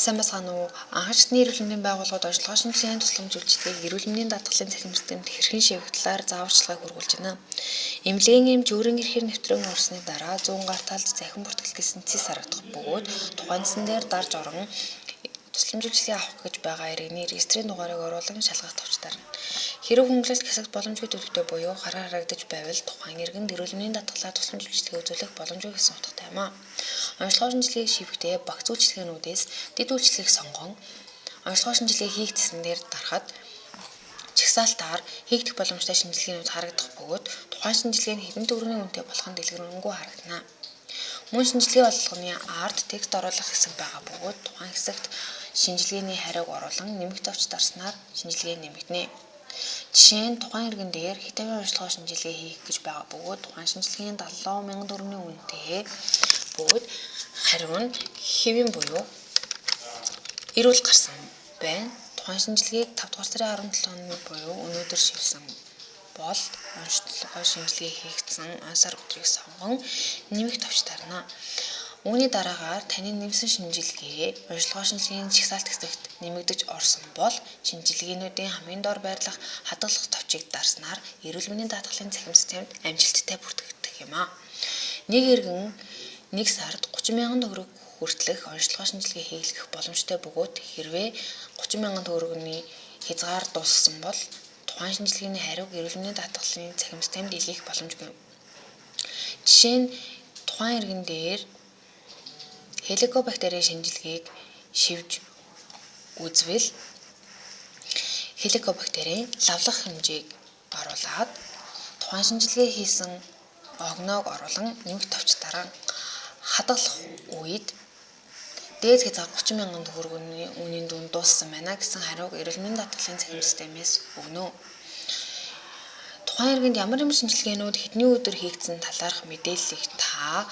Сайн байцгаана уу? Анхан шатны эрүүл мэндийн байгууллагууд онцлогоо шинжилгээний тусламж үйлчилгээг эрүүл мэндийн даатгалын цахим системд хэрхэн шивэх талаар зааварчилгааг хүргүүлж байна. Эмнэлгийн эмч өөрийн эрхээр нэвтрэн орсны дараа зүүн гар талд захин бүртгэл гэсэн цэс харагдах бөгөөд тухайн цэсэн дээр дарж орон тусламж үйлчилгээ авах гэж байгаа иргэний регистрийн дугаарыг оруулан шалгах товч дарна. Хэрэв хөнгөлөлт хэсэгт боломжгүй төлөвтэй буюу хараар харагдаж байвал тухайн иргэнд эрүүл мэндийн даатгалаар тусламж үйлчилгээ үзүүлэх боломжгүй гэсэн утгатай юм а. Онцлогоо шинжилгээг шивэхдээ багц үйлчилгээнүүдээс дэд үйлчилгээг сонгон онцлогоо шинжилгээ хийх цэсэн дээр дарахад жагсаалтаар хийгдэх боломжтой шинжилгээнүүд харагдах бөгөөд тухайн шинжилгээ нь хэдэн төгрөгийн үнэтэй болох нь дэлгэрэнгүй харагдана. Мөн шинжилгээ болгоны ард текст оруулах хэсэг байгаа бөгөөд тухайн хэсэгт шинжилгээний хариуг оруулан нэмэх товч дарснаар шинжилгээ нэмэгдэнэ. Жишээ нь тухайн иргэн дээр хитавийн онцлогоо шинжилгээ хийх гэж байгаа бөгөөд тухайн шинжилгээний 70,000 төгрөгийн үнэтэй бөгөөд хариу нь хэвийн буюу эрүүл гарсан байна. Тухайн шинжилгээг 5 дугаар сарын 17-нд буюу өнөөдөр шивсэн бол онцлогоо шинжилгээ хийгдсэн он сар өдрийг сонгон нэмэх товч дарна. Үүний дараагаар таны нэмсэн шинжилгээ онцлогоо шинжилгээний жагсаалт хэсэгт нэмэгдэж орсон бол шинжилгээнүүдийн хамгийн дор байрлах хадгалах товчийг дарснаар эрүүл мэндийн даатгалын цахим системд амжилттай бүртгэгдэх юм а. Нэг иргэн нэг сард 30,000 төгрөг хүртэлх онцлогоо шинжилгээ хийлгэх боломжтой бөгөөд хэрвээ 30,000 төгрөгийн хязгаар дууссан бол тухайн шинжилгээний хариуг эрүүл мэндийн даатгалын цахим системд илгээх боломжгүй. Жишээ нь тухайн иргэн дээр хеликобактерийн шинжилгээг шивж үзвэл хеликобактерийн лавлах хэмжээг оруулаад тухайн шинжилгээ хийсэн огноог оруулан нэмэх товч дараа хадгалах үед дээд хязгаар 30,000 төгрөгийн үнийн дүнд дууссан байна гэсэн хариуг эрүүл мэндийн даатгалын цахим системээс өгнө. Тухайн иргэнд ямар ямар шинжилгээнүүд хэдний өдөр хийгдсэн талаарх мэдээллийг та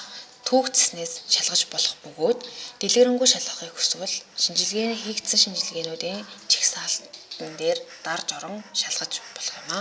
түүх цэснээс шалгаж болох бөгөөд дэлгэрэнгүй шалгахыг хүсвэл шинжилгээ хийгдсэн шинжилгээнүүдийн жагсаалтан дээр дарж орон шалгаж болох юм а.